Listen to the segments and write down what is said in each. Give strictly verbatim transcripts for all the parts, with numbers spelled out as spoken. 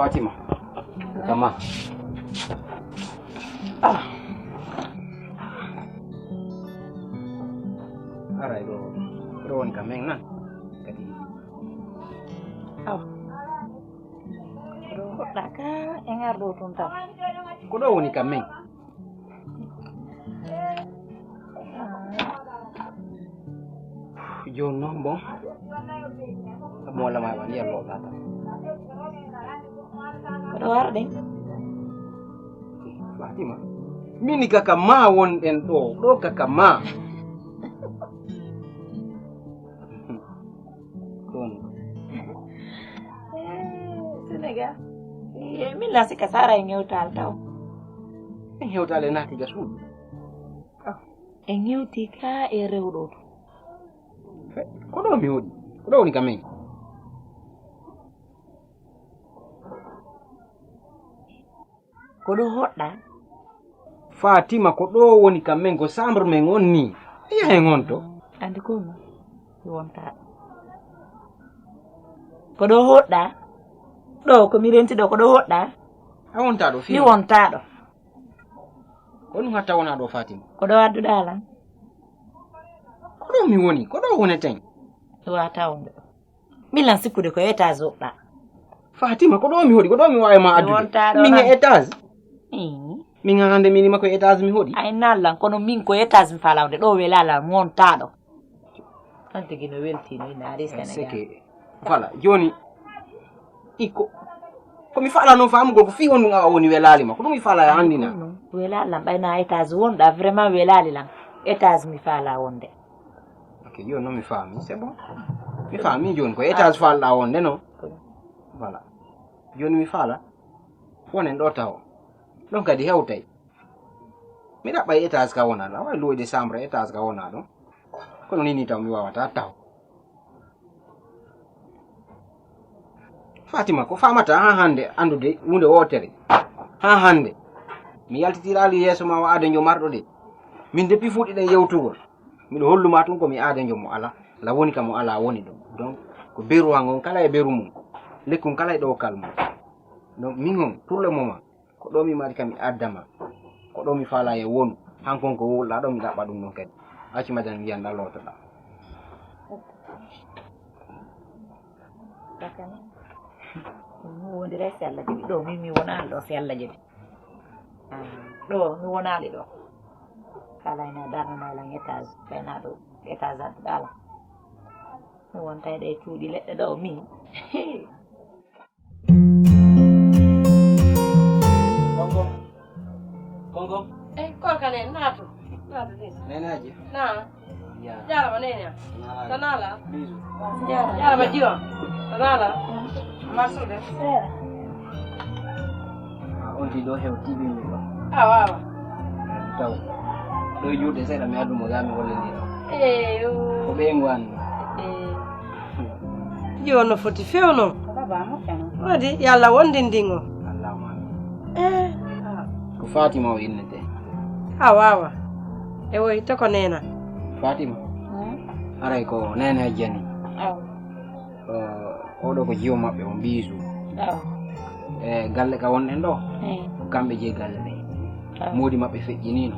Fatima. Kama. Ah. Aray ɗo. Ɗo woni ka men nan. Kadi. Awa. Ɗo hoɗɗa ka en arɗo tun tan. Ko ɗo woni ka men. Jooni noon, bon, mo walla ma ɓan yallo ɗa tan. Ko ɗo warɗen? Fatima, mini kaka ma wonɗen ɗo, ɗo kaka ma. Ɗon. Eh, Sénégal. Eh, min la sika sara e ngewtal taw. En hewtale naati ga suudu. Ah. En hewti ka e rewɗo to. Fe-, ko ɗo mi woni? Ko ɗo woni ka men? Ko ɗo hoɗɗa? Fatima, ko ɗo woni ka men, ko chambre men on ni. Iya hen on to. Andi ko no? Mi wonta ɗo. Ko ɗo hoɗɗa? Ɗo ko mi renti ɗo, ko ɗo hoɗɗa? A wonta ɗo, mi fii wonta ɗo. Ko ɗum hatta wona ɗo, Fatima? Ko ɗo adduɗa lan? Ko ɗo mi woni, ko ɗo woneten? Mi wata wonde ɗo. Min lan sikkude ko étage woɗɗa. Fatima, ko ɗo mi hoɗi, ko ɗo mi wawi ma addude. Wonta ɗo min e lan. Étage? Ii. Min hande min ma ko étage mi hoɗi. Ay nan lan, kono min ko étage mi fala wonde, ɗo wela lan, mi wonta ɗo. An tigi no weltini, ina ari Sénégal. C'est que, voilà, joni, iko, ko mi fala noon famugol, ko fii on ɗum awa woni welali ma, ko ɗum mi fala ya andina. Welali lan, ɓay na étage wonɗa, vraiment welali lan, étage mi fala wonde. Ok, joni noon mi faami, c'est bon. Mi faami joni ko étage falɗa wonde, non? Voilà. Joni mi faala, wonen ɗo tawo. Ɗon kadi hewtay. Mi ɗaɓɓay étage ka wona ɗon, way luwayde chambre étage ka wona ɗon. Kono ni ni taw mi wawata taw. Fatima, ko famata ha hande andude hunde wotere? Ha hande. Mi yaltitiraali yeeso ma wa ado jomarɗo de. Min depuis fuɗɗiɗen yewtugol. Miɗo holluma tun ko mi aadanjo mo ala, la woni ka mo ala woni ɗum. Donc, ko beru hangon kala e beru mum, lekkun kala e ɗowkal mum. Donc, min on, pour le moment, ko ɗo mi mari ka mi addama, ko ɗo mi faala e wonu, hankon ko wowluɗa ɗo mi ɗaɓɓa ɗum ɗon kadi. Accu madan wiyan ɗa lootoɗa. Bakani. Mi wondira si Allah jaɓi ɗo, min mi wonaali ɗo si Allah jaɓi. Ah, ɗo mi wonaali ɗo. Kala ina darnana lan étage, kayna ɗo étage adduɗa lan. Mi wonta e ɗe cuuɗi leɗɗe ɗo min. Konko. Konko. Eh, korka ne, naatu. Naatu ni. Neneji. Na. Ya. Jarama nene. Na. Tanala. Bisu. Jarama jiwa. Tanala. Masude. Ah, on ti ɗo hew tibini ɗo. Awa, awa. Taw. Ɗo juuɗe seeɗa mi addu mo ga mi hollini ɗo. Eh, yo. Ko ɓe ngwan. Eh. Jiwo no foti fewno. Ko baba moƴƴa non. Waɗi yo Allah wondin ndin o. Allahumma amin. Eh. Ko Fatima o innete. A wawa. E woy to ko nena. Fatima. Hmm? Aray ko nena e jani. Aw. Eh, oɗo ko jiwo maɓɓe on Bisu. Aw. E galle ka wonɗen ɗo. Eh. Ko kamɓe jeyi galle ɗe. Aw. Moodi maɓɓe feƴƴinino.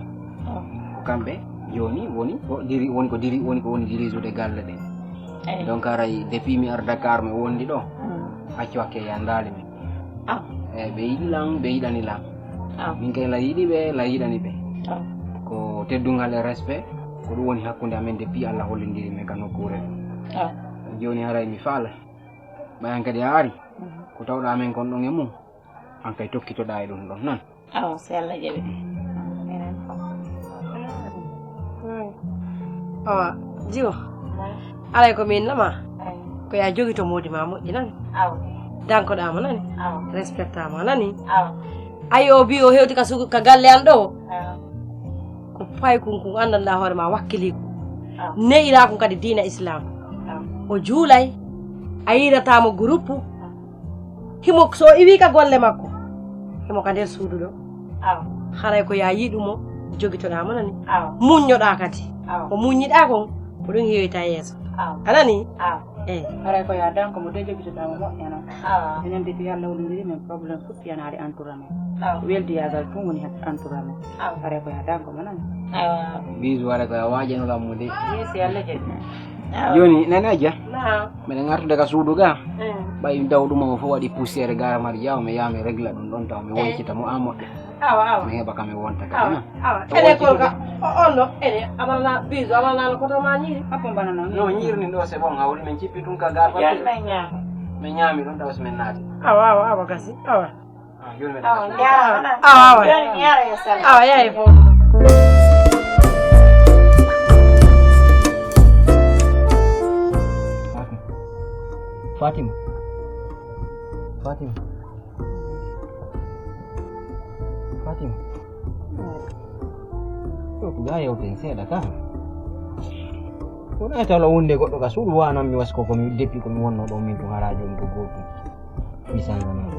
Aw. Ko kamɓe joni woni ko diri, woni ko diri, woni ko woni dirisude galle ɗe. Eyi. Donc aray depuis mi ar Dakar mi wondi ɗo. Mm. Accu hakke yandaali mi. Ah. E ɓe yiɗi lan, ɓe yiɗani lan. Ah. Min kay la yiɗi ɓe, la yiɗani ɓe. Ah. Ko teddungal e respect, ko ɗum woni hakkunde amen depuis Allah hollindiri men ka nokkuure. Ah. Joni haray mi faala. Ɓay an kadi a ari. Mhm. Ko tawɗa men kon ɗon e mum. An kay tokkitoɗa e ɗum ɗon nan. Awa, si Allah jaɓi. Minen fof. Awa, jiwo. Alay ko min nama. Ay. Ko ya jogito moodi ma moƴƴi nani. Awa. Dankoɗa mo nani. Awa. Respecta mo nani. Awa. Ayi o bi o hewti ka sugu, ka galle an ɗo. Awa. Ko paykun kun anndanɗa hoore ma wakkiliku. Awa. Ne'ira kun kadi diina Islam. Awa. O juulay. A yiɗata mo groupe. Awa. Himo so o iwi ka golle makko, himo ka nder suudu ɗo. Awa. Haray ko ya yiɗu mo, jogitoɗa mo nani. Awa. Muññoɗa kadi. Awa. Ko muññiɗa kon, ko ɗum heewita yeeso. Awa. A nani? Awa. Eh. Haray ko ya danko mo de jogitoɗaa mo moƴƴa non. Awa. Enen depuis Yalla wonondiri men problème fuɗɗi anaade entoura men. Awa. Weldiyaagal tun woni entoura men. Awa. Haray ko ya danko mo non. Awa. Bisu haray ko ya waajanoɗaa mo de. Yes, Yalla jeɗi. Awa. Jooni nani a ja? Naam. Mbeɗa ngartude ka suudu ga. Eh. Ɓay dawɗuma mo fof waɗi poussière ga mari jaw mi yaa mi régla ɗum ɗon taw mi woncita mo a moƴƴa. Awa, awa. Mi heɓa kam mi wonta kadi. Awa, awa. Ene ko ka, o, on ɗo, ene, amalna, bisu, amalna no koto ma ñiiri. Appo mbanana. No, ñiiri ni ɗo, c'est bon, hawri min cippi ɗum ka gar. Yan men ñaama. Min ñaami ɗum taw so min naati. Awa, awa, awa, gasi, awa. Ah, jooni men awa, naati. Awa, awa. Jooni ñaara yo sala. Awa, yaay fof. Fatima. Fatima. Fatima. Fatima. Ɗo ko ga yewten seeɗa ka. Wona e tawla wonde goɗɗo ka suudu wanan mi wasi ko komi deppi komi wonno ɗo min ko hara joni ko goɗɗum. Mi sangana.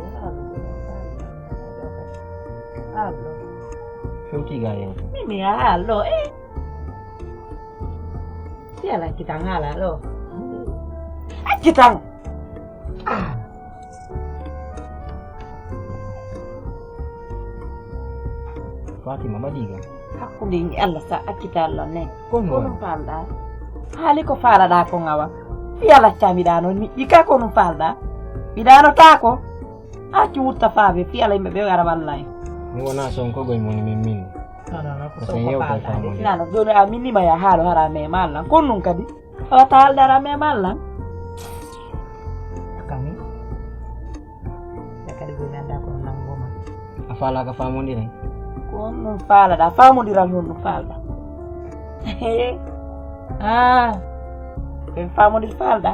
Fewti ga yewten. Mimi haalo, eh. Si ala kitan haala ɗo. Accitan. Ah. Fatima mbaɗi ga. Hakkunde yimɓe Allah sa accita Allah ne. Ko no waɗi? Ko ɗum faalɗa. Haali ko faalaɗa ko ngawa. Fi ala camiɗa noon mi ƴika ko ɗum faalɗa. Mbiɗano taako. Accu wutta faabe fi ala yimɓe ɓe gara wallay. Mi wona sonko goy moni min min. Non, non, non, ko sonko faalɗa. Nana joni a minnima ya haalo hara me mallan. Kon nun kadi. Awa taal dara me mallan. Kami. Ya kadi go mi anda ko nango ma. A faala ka famondira. Ko non faala da famondira non no faala. Ah. Ko famondir faala da.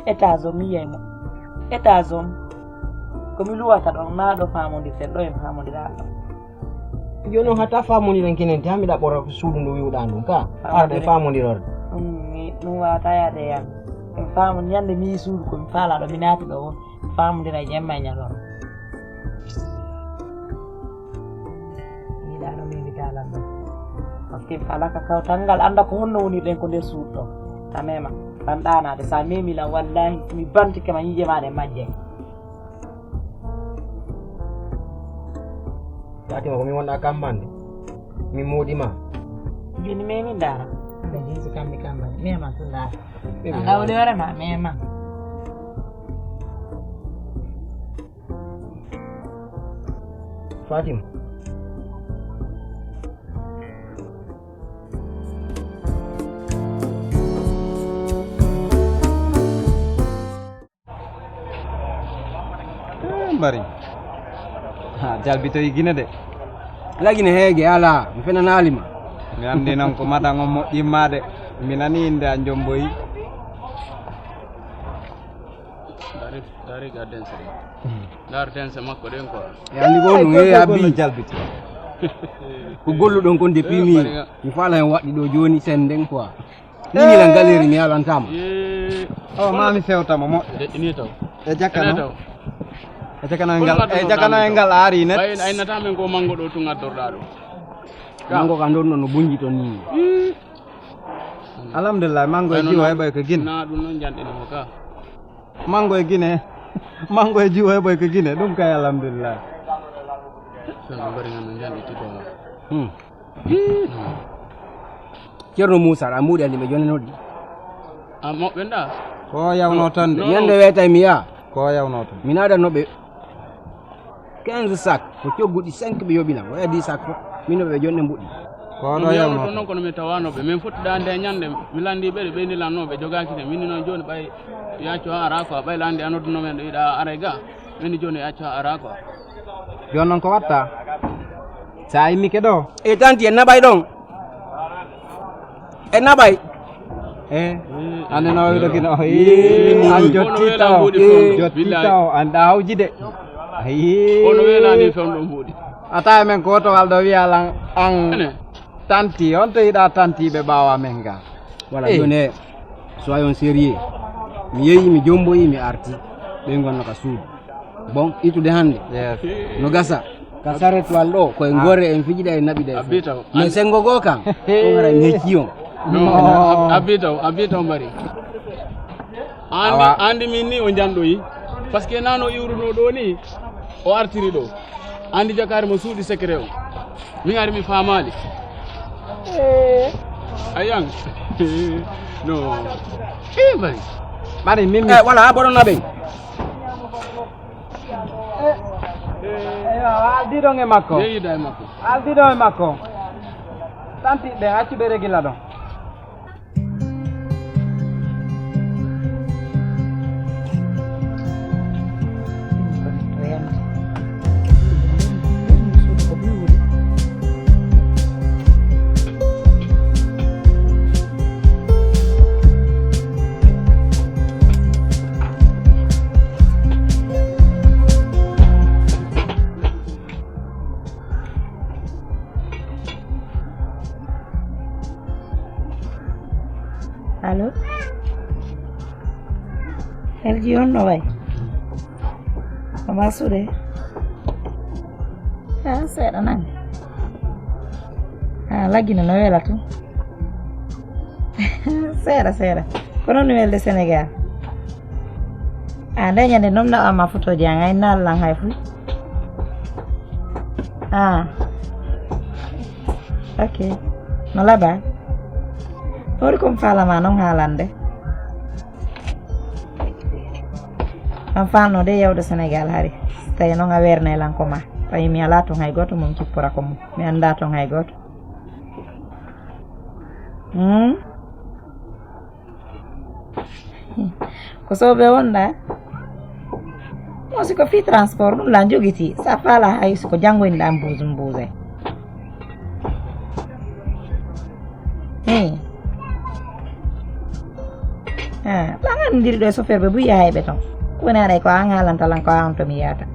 États-Unis mi yeymo. États-Unis. Ko mi luwata ɗon na ɗo famondirten ɗo en famondira ɗo. Jooni o hata famodiren kenen te hami ɗaɓɓora suudu ndu wiwɗa ndun ka. Arɗo e famondirorde. Ɗum mi ɗum wata yaade yam. En famu ñande mi yi suudu ko mi faala ɗo mi naati ɗo o famodira e jemma e ñalorma. Yiɗa ɗo mi witalan ɗo. Parce que faala ka kawtal ngal anda ko honno woni ɗen ko nder suudu ɗo. Ta mema. Tan ɗanade sa memi lan wallahi mi bantike ma ñiije maɗa e majje. Fatima ko mi wonɗa kambande. Mi moodi ma. Joni memi ndara. Nda jinsi kamɓe kambande. Mema tu ndara. Anda woni wara ma mema. Fatima. Eh, mbari. Ha, jalbitoyi Gine de. Lagine heege ala, mi fenanaali ma. Mi anndi noon ko madan on moƴƴimma de. Mi nani innde a jomboyi. Dari, dari ga dense. Dar dense makko ɗen quoi. E anndi ko ɗum, eh, abi. Jalbito. Ko golluɗon kon depuis mi, mi faala hen waɗɗi ɗo jooni sen nden quoi. Ni mi lan galeri mi alantama. O ma mi fewtama moƴƴo. Deƴƴini taw. E jakkano. E jakkano e ngal, e jakkano e ngal ari net. Ay ay nata men ko mango ɗo tun addorɗa ɗo. Mango ka ndon no bunji ton ni. Alhamdulillah mango e jiwo e ɓay ko Gine. Na ɗum non janɗini mo ka. Mango e Gine. Mango e jiwo e ɓay ko Gine ɗum kay alhamdulillah. Sen ko mbari ngan no janɗi tito. Hmm. Ceerno Muusa, a muuɗi anndi ɓe jonnanoɗi? A moɓɓe nda? Ko yawno tan de. Ñande weetay mi yaa. Ko yawno tan. Mi naadano ɓe quinze sac, ko cogguɗi cinq ɓe yoɓi lan. Waya dix sac fof. Min no ɓe jonne mbuɗi. Ko ɗo yawno tan. Noon kono mi tawano ɓe. Min fotti daande e ñande. Mi landi ɓe, ɓe ni lanno ɓe jogaaki ne. Min noon jooni ɓay yacco a ara ko ɓay landi a nodduno men ɗo yiɗa aray ga. Min jooni yacco a ara ko. Jooni noon ko watta? Sa immike ɗo? E tanti en naɓay ɗon. E naɓay. E ande no wiɗo kino. An jotti taw. Jotti taw. An ɗa hawji de. Kono welani fewndo mbuɗi. A tawi men ko to walɗo wiya lan an tanti on to yiɗa tantiɓe ɓawa men ga. Voilà, joni e soyons sérieux. Mi yeeyi mi jomboyi mi arti. Ɓe gonno ka suudu. Bon, ittude hannde. Yes. No gasa. Ka saret wal ɗo koye gorre en fijida e naɓida e fof. Mais sengo goo kan. On haray mi hecci on. Non. Abbi taw abbi taw mbari. Andi, andi min ni o janɗoyi. Parce que nano iwruno ɗo ni, o artiri ɗo. Andi jakaari mo suuɗi secret o. Min ari mi faamaali. Eh. Ayan. No. Eh, mari. Mari, min mi. Eh, wala, a boɗo na ɓen. Eyo, a aldi ɗon e makko. Yeeyida e makko. A aldi ɗon e makko. Tanti ɓe, accu ɓe regila ɗon. Allo? Elji on no way? Ko ma suuɗe? Ah, seeɗa nan. Ah, laggina no wela tun. Seeɗa, seeɗa. Kono no welde Senegal. Ah, nde ñande nom na ama fotoji an ay nal lan hay fu. Ah. Ok. No laba. Hori kom falama non halande. An falno de yawde Senegal hari. Tawi non a werne lan ko ma. Tawi mi ala ton hay goto mum cippora ko mum. Mi anda ton hay goto. Hmm? Ko soɓe wonɗa? Mo si ko fii transport ɗum la jogiti, sa fala hay si ko janngoyni ɗa mbuus mbuuse. Hey. Ah, la nganndiri ɗo e chauffeur ɓe buy yahay ɓe ton. Ko woni aɗa ko an haalanta lan ko an to mi yahata.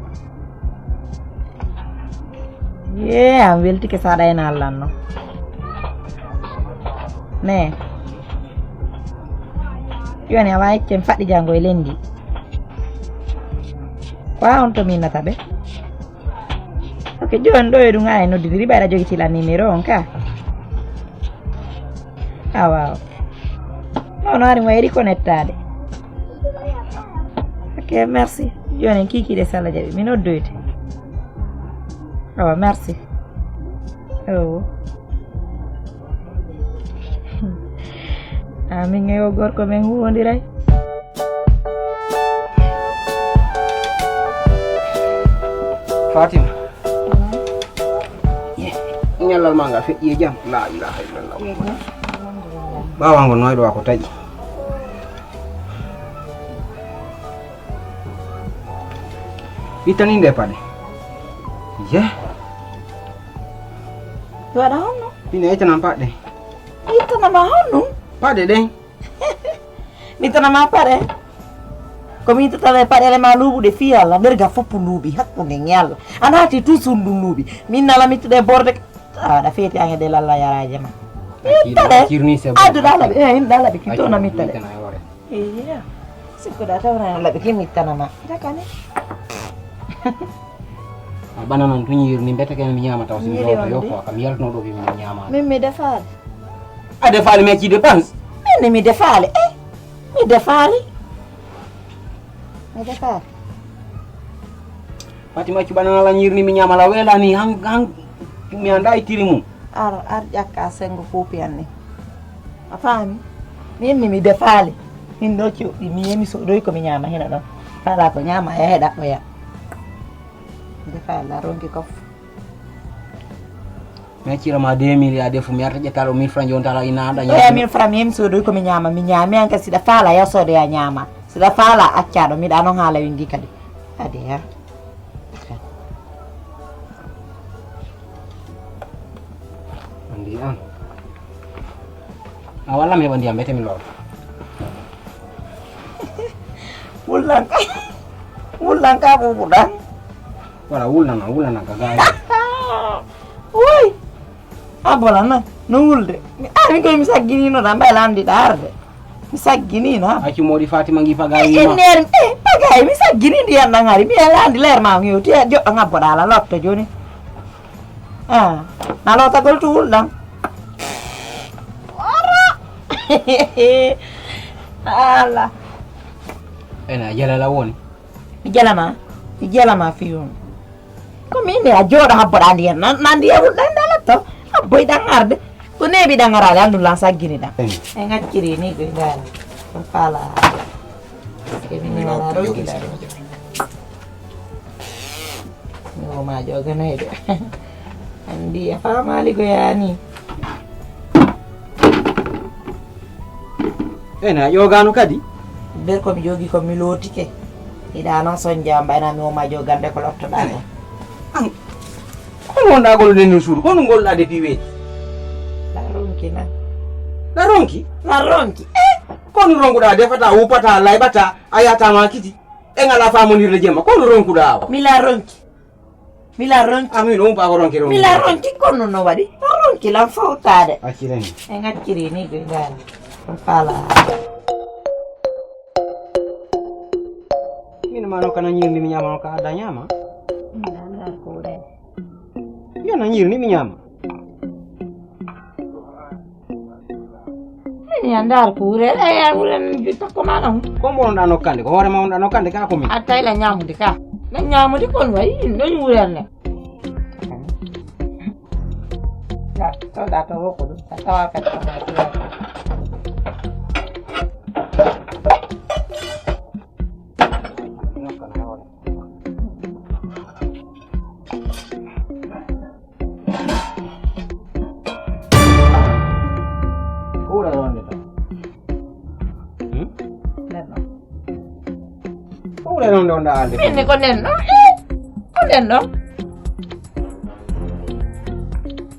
Yee, an weltike sa ɗayna Alla no. Ne. Joni a wawi cen faɗɗi jango e lendi. Ko a on to minnata ɓe? Ok, joni ɗo e ɗum a e noddidiri ɓayɗa jogitila numéro on ka. Awa. Non, non, ari mo e reconnettade. Ok, merci. Joni en kikiɗe sala jaɓi. Mi noddoyte. Awa, merci. Oh. Amin e o gorko men huwondiray. Fatima. Ñallal ma ngal feƴƴi e jam. La ilaha illallah. Ɓawa ngo noyɗo wa ko taƴi. Ittani nde paɗe. Ye. Waɗa honno? Ine ittanan paɗe. Ittanama honno? Paɗe ɗen. Mi tana ma paɗe. Ko mi tata le paɗe le ma luuɓuɗe fii Alla, nder ga foppu luuɓi hakkunde ñalla. A naati tout sun ɗum luuɓi. Min nala mittude borde. A waɗa feeti an e ɗe lalla yaraaje ma. Min tale. Addu ɗa laɓi, eh, hin ɗa laɓi ki tona mittale. Iya. Sikkuɗa tawna laɓi ki mittana ma. Jakani. A ɓana noon tun yiiri ni mbete ken mi ñaama taw si mi Yiiri loota on yo de. Ko kam yaltno ɗo mi ñaama. Min mi defaali. A defaali mais ci dépense. Min ni mi defaali. Eh, mi defaali. Mi defaali. Fatima cuɓana lan yiiri ni mi ñaama la weela ni han han mi anda e tiri mum. Ar ar ƴakka sengo kuupi an ni. A faami? Min ni mi defaali. Min ɗo cuɗɗi mi yemi soɗoy ko mi ñaama hina ɗon. Kala ko ñaama e heɗa ɗo ya. Defa la ronki kof. Mais cira ma deux mille ya defu mi arta ƴetta ɗo mille francs jonta la ina da. Oya mille francs mi yemi soɗoy ko mi ñaama mi ñaami an ka siɗa faala ya soɗo ya ñaama. Siɗa faala acca ɗo miɗa non haala wingi kadi. Ade ya. Andi an. A walla mi heɓa ndiyam mbete mi looto. Wullan ka. Wullan ka ɓuɓuɗan. Wala wulnana wulnana ka gaari. Woy. A bolana no wulde. Mi ari koy mi sagginino ɗan ɓay landiɗa arde. Mi sagginino ha. Accu moɗi Fatima ngi pagayi ma. Nder e pagayi mi saggini ndiyan ɗan hari mi alandi leer ma ngi tiya joɗɗo ngabboɗa ala lotto joni. Ah, na lotagol tuwul ɗan. Oro. Ala. Ena jalala woni. Mi jalama, mi jalama fii on. Ko min ne a jooɗo habboɗa ndiyan, nan nan ndiyan wulɗan dalatto. Habboy ɗan arde. Ko neeɓi ɗan araade, anndu lan saggini ɗan. E ngacciri ni ko ndaani. Ko faala. Ke min wala ɗo gila ɗo. Mi woma joganayde. Anndi a faamaali ko yaani. Ena ƴoogano kadi. Nder ko mi jogi ko mi lootike. Iɗa noon soñja mbayna mi woma jogande ko lottoɗa ko. An, kono wonɗa gollude nder suudu, kono golluɗa depuis weeti? La ronki na. La ronki? La ronki. Eh! Kono ronkuɗa, defata, wuppata, layɓata, a yahata ma kiti. E ngala famondirde jemma, kono ronkuɗa awa? Mi la ronki. Mi la ronki. Amin, on pa ko ronki ronki. Mi la ronki, kono no waɗi? La ronki lan fawtaade. Accirani. E ngacciri ni ko ndaani. Ko faala. Min ma no kana ñirndi mi ñama no ka adda ñama. Ndar ko wure. Yo na ñirndi mi ñama. Min ya ndar ko wure, e ya wure ni bi tokko ma non. Ko mo on dano kande, ko hoore ma on dano kande ka ko mi. Atta ila ñamude ka. Na ñamude kon wayi, no wure ne. Ya, to da to ko dum, ta tawa ka ta. Ɓuura ronde tan. Nenno. Ɓuura ronde on ɗa alde. Min ni ko nenno. Eh, ko nenno.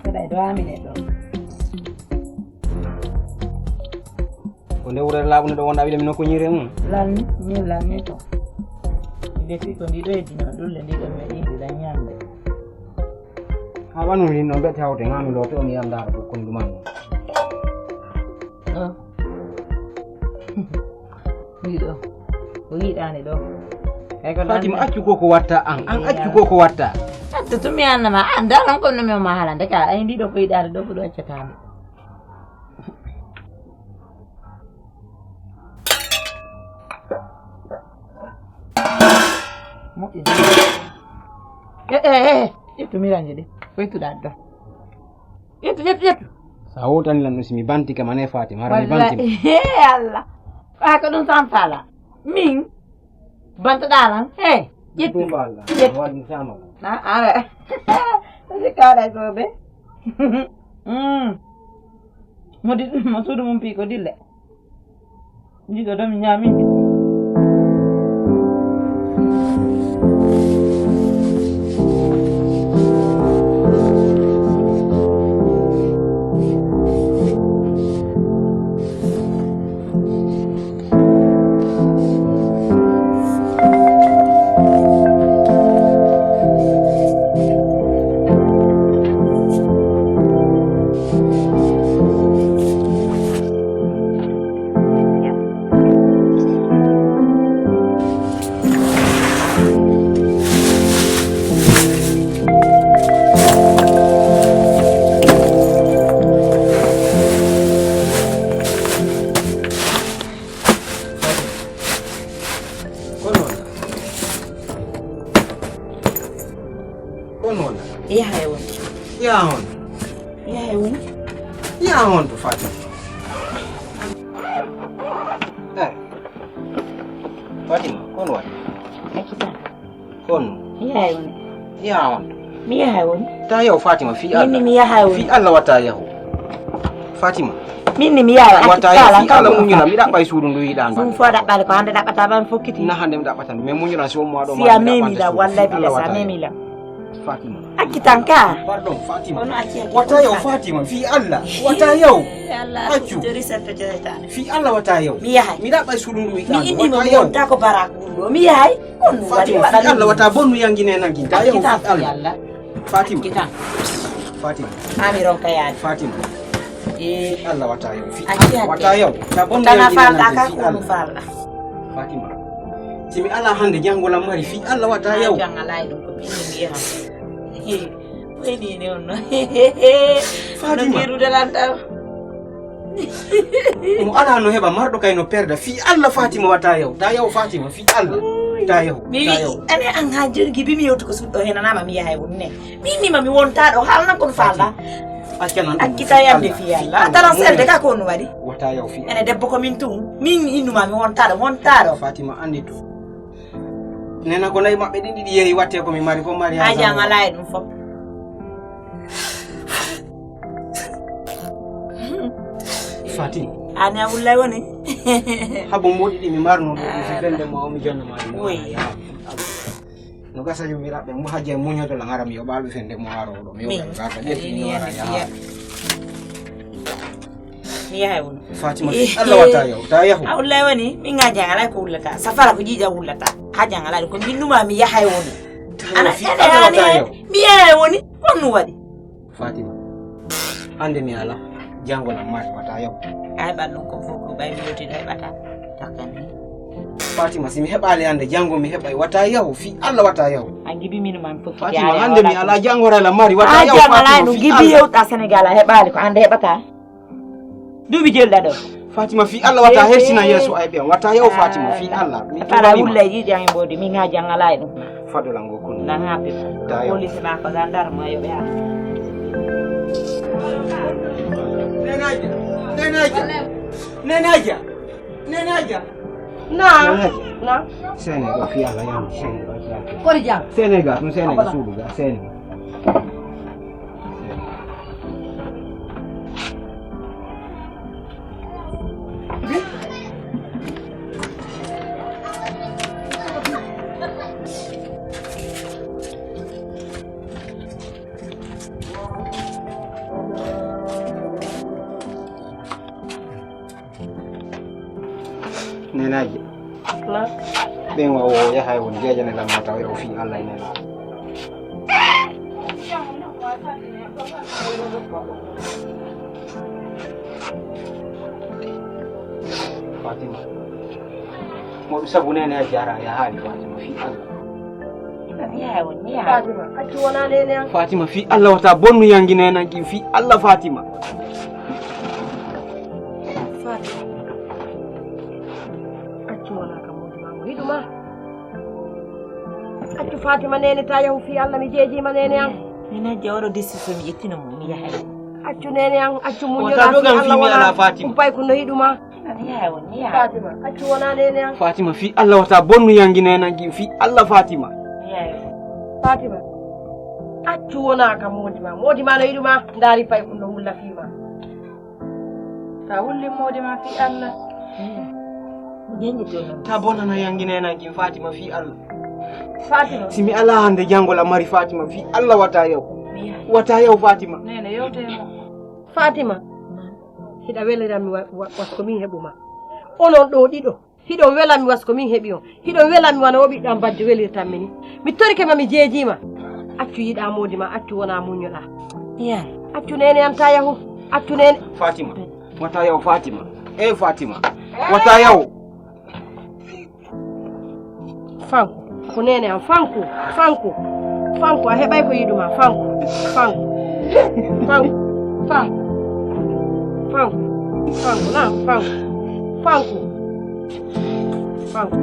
Mbeɗa e dowa min e ɗo. Ko nde wurere laaɓunde ɗo wonɗa wiɗe mi nokku ñiire mum. Lanni, min lanni to. Nde fii ko ndiɗo e dino ɗulle ndiɗo mi yiɗi la ñande. Ha wanu hin no mbete hawte ngami loto mi yanda ko kundu man. Ɗo. Ndiɗo. O yiɗani ɗo. Ay ko Fatima accu ko ko watta an, an accu ko ko watta. Attu tumi annama an dalan ko no mi ma halande ka ay ndiɗo ko yiɗani ɗo ko ɗo accatami. Moƴƴi. Eh, eh, eh, ƴettu miranji ɗi. Ko ƴettuɗa ɗo? Ƴettu, ƴettu, ƴettu. Sa wowtani lan ɗum si mi banti kam ane Fatima, hara mi banti ma. He Allah. Ay ko ɗum tan fala. Min. Bantoɗa lan. He. Ƴettu. Tumba Allah. Ƴettu. Wadi sama. Na are. Ko si kala ko be. Mm. Mo di mo suudu mum pi ko dille. Ndiɗo ɗo mi ñaami ndi. Kono wona. Yaha e woni. Yaha on. Yaha e woni. Yaha on to Fatima. Eh. Fatima, kono woni. Accita. Kono. Yaha e woni. Yaha on. Mi yaha e woni. Ta yaw Fatima fi Allah. Minni mi yaha e woni. Fi Allah wata yahu. Fatima. Minni mi yaha. Wata yahu. Fi Allah muñuna mi ɗaɓɓa e suudu ndu yiɗa ndu. Ɗum fo ɗaɓɓale ko hande ɗaɓɓata ban fokkiti. Na hande mi ɗaɓɓata ndu. Mais muñuna si on mo aɗo. Si a memi la wallahi bila sa memi la. Fatima. Accitan ka. Pardon, Fatima. Kono acci acci. Wata yaw Fatima, fi Allah. Wata yaw. Accu. Fi Allah wata yaw. Mi yahay. Mi ɗaɓɓay suudu ndu mi ɗaɓɓay. Mi inni mo wonta ko baraku ɗum ɗo. Mi yahay. Kono Fatima, fi Allah wata bonnu yangine nanginta yaw fi Allah. Fatima. Accitan. Fatima. Ami ronka yaade. Fatima. Eh. Allah wata yaw. Fi Allah wata yaw. Ta bonnu yangine nanginta. Tana falɗa ka ko ɗum falɗa. Fatima. Si mi ala hande jango lam mari fi Allah wata yaw. Jango lay ɗum ko ɓiɗɗo mi yaha. Wayni ne on no. Fatima. No girude lantal. Mo alaa no heɓa, marɗo kay no perda. Fii Allah Fatima, wata yahu. Ta yahu Fatima, fii Allah. Ta yahu. Mi Ta wi'i, yahu. Ene an haa jooni Gibi mi yewti ko suuɗo henanaama mi yahay woni ne. Min ni ma mi wontaa ɗo haalnan ko mi faalɗa. Acca non ɗum. Accita yande fii Allah. Fii Allah. Tara selde ka ko on waɗi. Wata yahu fii Ene Allah. Debbo ko min tun. Min innuma mi wontaa ɗo, wontaa ɗo. Fatima andi to. Nena ko nayi maɓɓe ɗin ɗiɗi yehi watte ko mi mari ko mari Haa jan alaa e ɗum fof. Fatima. Ani a wullay woni. Habo moɗi ɗi mi marno ɗo mi fende mo mi jonna ma. Oui. No gasa yo mi raɓɓe mo hajje muñoto la ngara mi yo ɓalu fende mo aro ɗo mi yo Min. Gasa ɗe fi no ara ya. Mi yahay woni. Fatima fi Allah wata yaw ta yahu. A wullay woni min ngaji alay ko wullata. Safara ko jiija wullata. Hajan alay ko min numa mi yahay woni. Ana fi Allah wata yaw. Mi yahay woni. Ko nu waɗi? Fatima. Hannde mi alaa. Janngo lan mari wata yaw. Ay ɓan ɗum ko fof ko ɓay mi yewtino heɓata. Takkan ni. Fatima, si mi heɓaali hannde, janngo mi heɓay wata yaw. Fii Allah wata yaw. A ngiɗi min man fof. Fatima, hannde mi alaa, janngo lan mari wata yaw. Fatima, no fii Gibi Allah. Yewta Senegal a heɓaali ko hannde heɓata. Duuɓi jeelɗa ɗo. Fatima, fii Allah wata hertina yeeso ay ɓen. Wata yaw Fatima, fii Allah. Mi Kala tuubanima. Wulla e ƴiiƴan e mboodi, min haa jan alaa e ɗum. Fadola ngo kono. Nan haa ɓe. Tayo. Police ma ko gendarme yo ɓe ar. Nenaja. Nenaja. Nenaja. Nenaja. Na. Nenaja. Na. Senegal fii Allah yam Senegal. Kori jam. Senegal, ɗum Senegal suudu ga Senegal. Nenaaji. Na? Ɓen wa o yahay won jeejane lamma taw o fii Allah e Nelaaɗo. Fatima. Mo ɗum sabu nene a jara ya haali Fatima fii Allah. Fatima, accu wona nene an. Fatima fii Allah wata bonnu yangi nene an fii Allah Fatima. Fatima. Accu wona ka moodi ma mo yiɗu ma. Accu Fatima nene ta yahu fii Allah mi jeejima nene an. Nene je oɗo décision mi ƴettino mo mi yahay. Accu nene an, accu muññoɗa fii Allah wona. Fatima. Kumpay ko no yiɗu ma. Fatima, accu wona nene an. Fatima fii Allah wata bonnu yangi nene an fii Allah Fatima. Fatima. Accu wona ka moodi ma. Moodi ma no yiɗu ma. Ndaari pay ko no wulla fii ma. Ta wulli moodi ma fii Allah. Jenji to non. Ta bonana yangi nene an Fatima fii Allah. Fatima. Si mi alaa hannde janngo la mari Fatima fii Allah wata yaw. Wata yaw Fatima. Nene yewte mo. Fatima. Hiɗa welira mi wa-, wa-, wasko min heɓu ma. Onon ɗo ɗiɗo. Hiɗo wela mi wasko min heɓi on. Hiɗo wela mi wano o ɓiɗɗo am bajjo welirtan mi ni. Mi torike ma mi jeejima. Accu yiɗa moodi ma, accu wona muññoɗa. Iya. Accu nene an ta yahu. Accu nene. Fatima. Wata yaw Fatima. Eh Fatima. Wata yaw. Fanku. Ko nene am. Fanku. Fanku. Fanku. A heɓay ko yiɗu ma. Fanku. Fanku. Fanku. Fanku. Fanku. Fanku. Na. Fanku. Fanku. Fanku.